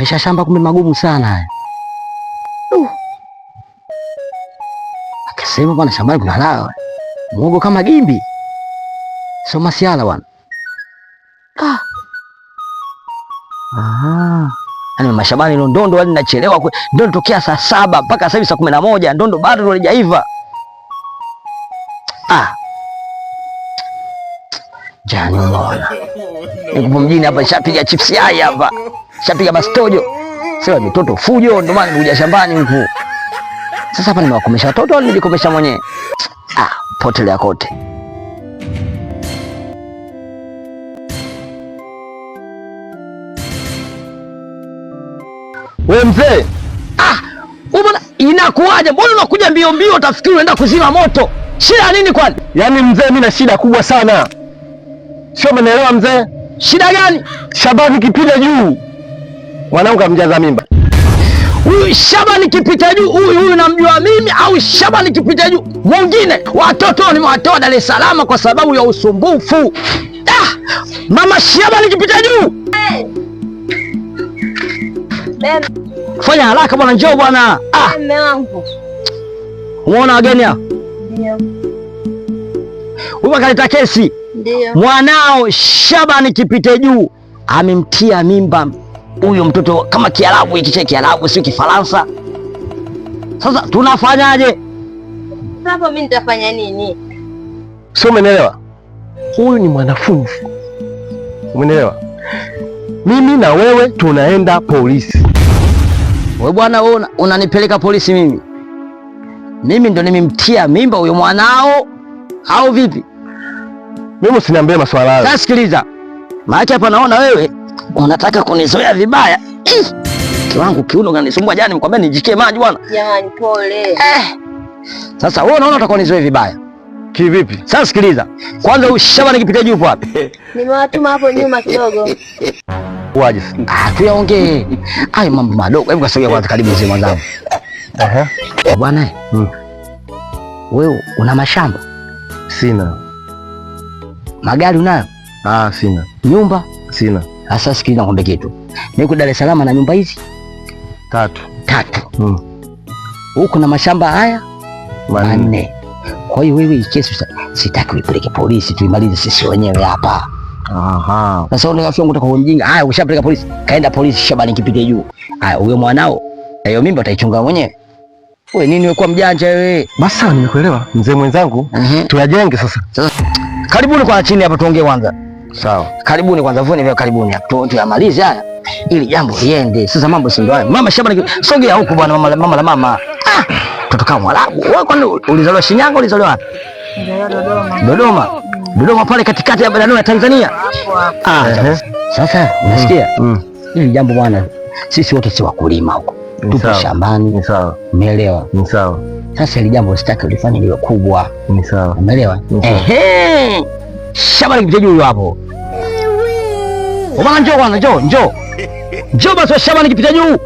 Maisha shamba kumbe magumu sana haya. Akasema bwana, shambani kuna raha. Muogo kama gimbi. Sio masiala bwana. Ah. Aha. Yaani mama Shabani ilo ndondo hadi nachelewa ndondo tokea saa 7 mpaka sasa hivi saa 11 ndondo bado ndo halijaiva. Ah. Jani unaona. Niko mjini hapa nishapiga chips yai hapa. Nishapiga mastojo. Sio mitoto fujo ndio maana nimekuja shambani huku. Sasa hapa nimewakomesha watoto au nimejikomesha mwenyewe? Ah, potelea kote. We mzee, ah, mbona inakuwaje? Mbona unakuja mbio mbio utafikiri unaenda kuzima moto? Shida nini kwani? Yaani mzee, mimi na shida kubwa sana. Sio, umenielewa mzee? Shida gani? Shabani kipita juu. Mwanangu amjaza mimba. Huyu Shabani kipita juu, huyu huyu namjua mimi au Shabani kipita juu mwingine? Watoto nimewatoa Dar es Salaam kwa sababu ya usumbufu. Ah, mama Shabani kipita juu. Hey. Fanya haraka bwana, njoo bwana. Ah, mume wangu. Umeona wageni hao? Ndio. Huyu akaleta kesi. Ndio. Mwanao Shabani kipite juu amemtia mimba huyo mtoto kama Kiarabu, hiki cha Kiarabu sio Kifaransa. Sasa tunafanyaje? Hapo mimi nitafanya nini? Sio, umeelewa? Huyu ni mwanafunzi. Umeelewa? Mimi na wewe tunaenda polisi. Wewe bwana, wewe unanipeleka polisi mimi? Mimi ndo nimemtia mimba huyo mwanao au vipi? Mimi usiniambie maswala hayo. Sasa sikiliza. Maana hapa naona wewe unataka kunizoea vibaya. Kiwangu kiuno kinanisumbua jana, nimekwambia nijikie maji bwana. Jamani pole. Sasa wewe unaona utakuwa nizoea vibaya. Kivipi? Sasa sikiliza. Kwanza huyu Shabani kipita juu wapi? Nimewatuma hapo nyuma kidogo. Waje. Ah, tuyaongee. Hayo mambo madogo. Hebu kasogea kwanza karibu mzee mwanangu. Ehe. Bwana. Wewe una mashamba? Sina. Magari unayo? Ah, sina. Nyumba? Sina. Sasa sikiliza nikwambie kitu. Niko Dar es Salaam na nyumba hizi tatu. Tatu. Huko na mashamba haya manne. Kwa hiyo wewe kesi sitaki uipeleke polisi, tuimalize sisi wenyewe hapa. Aha. Sasa wewe rafiki yangu utakuwa mjinga. Haya, ukishapeleka polisi, kaenda polisi Shabani kipite juu. Haya, huyo mwanao na hiyo mimba utaichunga mwenyewe. Wewe nini wewe kwa mjanja wewe? Basi sawa, nimekuelewa mzee mwenzangu. Tuyajenge sasa. Sasa karibuni kwa chini hapa tuongee kwanza. Sawa. Karibuni kwanza, vuni vya karibuni hapa. Tuyamalize haya ili jambo liende. Sasa mambo si ndio haya. Mama Shabani sogea huku bwana, mama mama la mama. Ah, mtoto kama Mwarabu. Wewe kwani ulizaliwa Shinyanga, ulizaliwa wapi? Dodoma. Dodoma. Dodoma pale katikati ya bandari ya Tanzania. Ah, sasa unasikia? Hili jambo bwana, sisi wote si wakulima huko. Tupo shambani. Ni sawa. Umeelewa? Ni sawa. Sasa hili jambo sitaki ulifanye liwe kubwa. Ni sawa. Umeelewa? Ehe. Shabani kipita juu hapo. Bwana njoo bwana, njoo, njoo. Njoo basi Shabani kipita juu.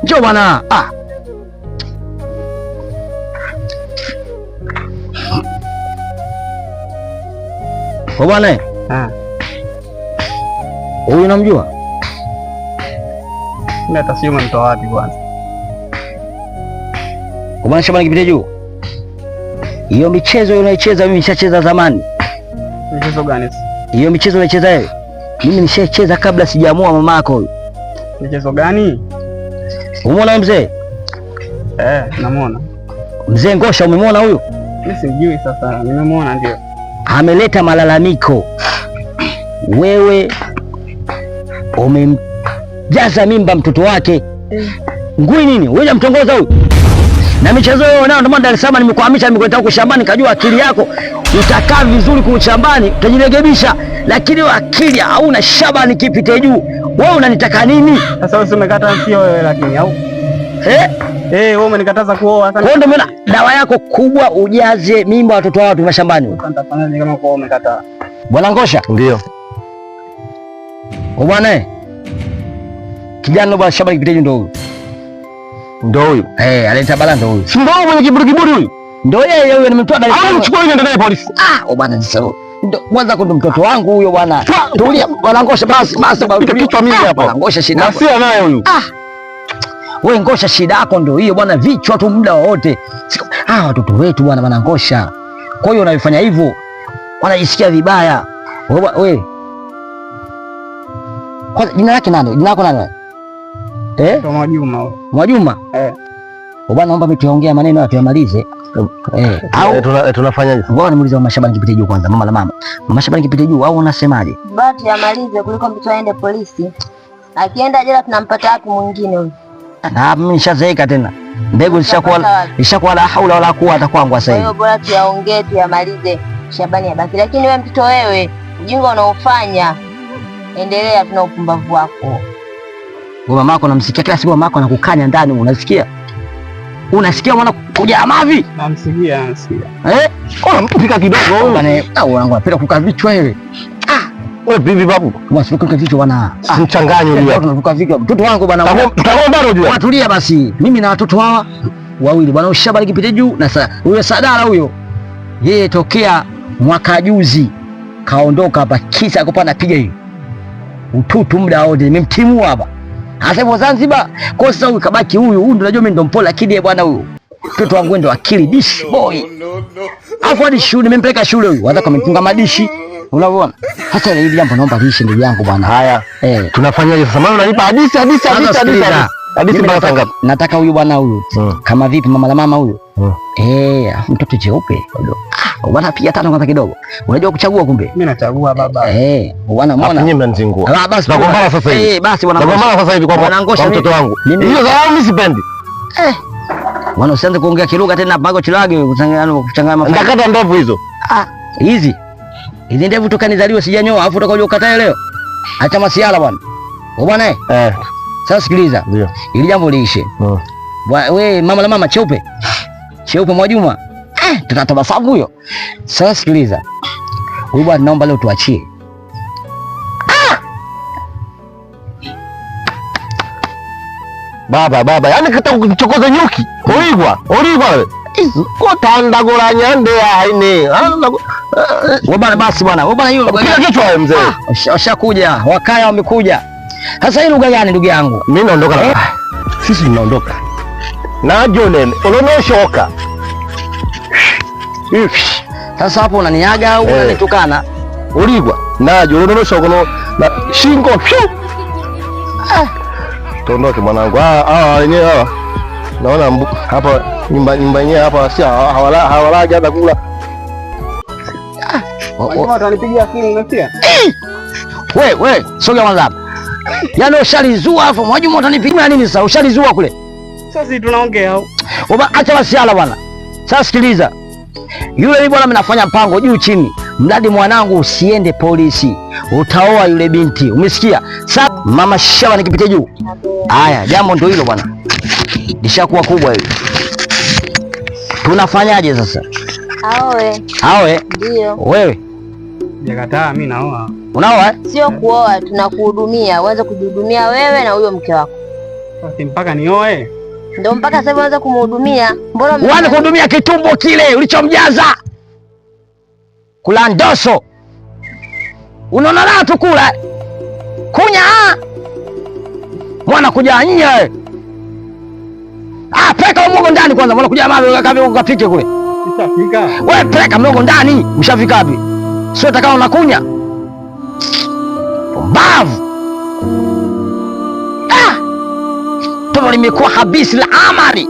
Njoo bwana. Ah. Kwa bwana. Ah. Huyu unamjua? Mimi hata sijui umemtoa wapi bwana. Kwa bwana Shabani kipita juu. Hiyo michezo unayocheza mimi nishacheza zamani. Michezo gani? Hiyo michezo unaicheza wewe? Mimi nishacheza kabla sijaamua mamako huyu. Michezo gani? Umeona mzee? Namuona. Mzee Ngosha umemwona huyu? Mimi simjui sasa, nimemuona ndio. Ameleta malalamiko. Wewe umemjaza mimba mtoto wake. Ngui nini? Wewe unamtongoza huyu? Na michezo hiyo nao ndio maana Dar es Salaam nimekuhamisha, nimekuleta huko shambani, kajua akili yako utakaa vizuri kwa shambani, utajirekebisha. Lakini wewe akili hauna. Shabani kipite juu. Wewe unanitaka nini? Sasa wewe umekata sio wewe lakini au? Eh? Wewe umenikataza kuoa sasa. Kwa hiyo ndio maana dawa yako kubwa ujaze mimba watoto wa watu mashambani. Nitafanyaje kama kuoa umekataa? Bwana Ngosha? Ndio. Wewe bwana eh? Kijana bwana Shabani kipite juu ndio huyu. Ndio huyu. Aleta bala ndio huyu. Si ndio mwenye kiburi kiburi huyu? Ndio yeye huyu, nimemtoa Dar es Salaam. Au mchukue yule ndio naye polisi. Ah, oh bwana sasa Kwanza ndo mtoto wangu huyo bwana. Tulia bwana Ngosha basi basi bwana kichwa mimi hapa. Bwana Ngosha shida yako. Nasia naye huyu. Ah. Wewe Ngosha shida yako ndio hiyo bwana, vichwa tu muda wote. Ah, watoto wetu bwana bwana Ngosha. Kwa hiyo unaifanya hivyo wanajisikia vibaya. Wewe. Kwanza jina lake nani? Jina lako nani? Eh? Mwajuma. Mwajuma? Eh. Bwana naomba mimi tuongee maneno haya tuyamalize. Au tunafanyaje? Ngoja nimuulize Mama Shabani kipite juu kwanza, mama la mama. Mama Shabani kipite juu au unasemaje? Basi tuyamalize kuliko mtoto aende polisi. Akienda jela tunampata wapi mwingine huyu? Na mimi nishazeeka tena. Mbegu ishakuwa la haula wala quwwata kwangu sasa Kwa hivi. hiyo bora tuyaongee tuyamalize, Shabani abaki. Lakini wewe mtoto wewe, ujinga unaofanya endelea tuna upumbavu wako. Wewe mamako namsikia kila siku, mamako anakukanya ndani, unasikia? Unasikia mwana kuja mavi? Namsikia, namsikia. Eh? Unampiga kidogo huyu. Bwana, au wangu anapenda kuka vichwa wewe. Ah, wewe bibi babu. Bwana sio kuka vichwa bwana. Mchanganyo huyu. Tunavuka vichwa. Mtoto wangu bwana. Tutagombana unajua. Watulia basi. Mimi na watoto hawa wawili bwana Ushabani kipite juu na sasa huyo Sadara huyo. Yeye tokea mwaka juzi kaondoka hapa kisa akopa anapiga hiyo. Ututu muda wote nimemtimua hapa. Hasa hivyo Zanzibar. Kwa sasa huyu kabaki huyu, huyu ndio najua mimi ndo mpole lakini bwana huyu. Mtoto wangu ndo akili dish boy. Alafu hadi shule nimempeleka shule huyu. Hata kama madishi. Unaona? Sasa hili jambo naomba liishe ndugu yangu bwana. Haya. Tunafanyaje sasa? Maana unanipa hadithi hadithi hadithi hadithi. Hadithi mpaka ngapi? Nataka huyu bwana huyu. Kama vipi mama la mama huyu? Mtoto jeupe. Ah, bwana piga tano kwanza kidogo. Unajua kuchagua kumbe? Mimi nachagua baba. Bwana muona. Nyinyi mnanizingua. Ah, basi tunagombana sasa hivi. Basi bwana. Tunagombana sasa hivi kwa mtoto wangu. Hiyo dharau mimi sipendi. Bwana usianze kuongea kilugha tena bago chilage kuchanganya kuchanganya mafaili. Nitakata ndevu hizo. Ah, hizi. Hizi ndevu toka nizaliwe sijanyoa, alafu utakuja ukatae leo. Acha masiala bwana. Wewe bwana eh. Sasa sikiliza. Ndio. Ili jambo liishe. Bwana wewe mama la mama cheupe. Cheupe Mwajuma. Tutatabasamu huyo. Sasa sikiliza. Huyu bwana naomba leo tuachie. Baba baba, yani kata kuchokoza nyuki. Oligwa, oligwa wewe. Kotandagula nyande aine. Wewe bwana basi bwana. Wewe bwana hiyo piga kichwa wewe mzee. Washakuja, wakaya wamekuja. Sasa hii lugha gani ndugu yangu? Mimi naondoka na sisi tunaondoka. Na Jonene, unaoshoka. Sasa hapo unaniaga au unanitukana? Uligwa, najo unaoshoka na shingo. Tuondoke mwanangu. Ah, wenyewe hawa. Naona hapa nyumba yenyewe hapa si hawalaji hata kula. Wajua watanipigia simu unasikia? We, sogea kwanza hapa. Yaani ushalizua hapo, Mwajuma utanipigia nini sasa? Ushalizua kule. Sasa tunaongea au? Baba acha wasiala bwana. Sasa sikiliza. Yule bwana mimi nafanya mpango juu chini. Mradi mwanangu usiende polisi. Utaoa yule binti. Umesikia? Sasa mama Shawa nikipitia juu. Haya, jambo ndio hilo bwana. Lishakuwa kubwa hili. Tunafanyaje sasa? Aoe. Aoe? Ndio. Wewe? Sijakataa, mimi naoa. Unaoa eh? Sio kuoa, tunakuhudumia. Uanze kujihudumia wewe na huyo mke wako. Sasa mpaka nioe? Ndio mpaka sasa uanze kumhudumia. Mbona uanze kuhudumia kitumbo kile ulichomjaza? Kula ndoso. Unaona raha tu kula. Kunya. Mwana kuja nje. Ah, peka mwogo ndani kwanza, mwana kuja mawe ukapike kule. Ushafika? Wewe peka mwogo ndani, ushafika wapi? Sio utakao unakunya. Pumbavu. Ah! Tono limekuwa habisi la amali.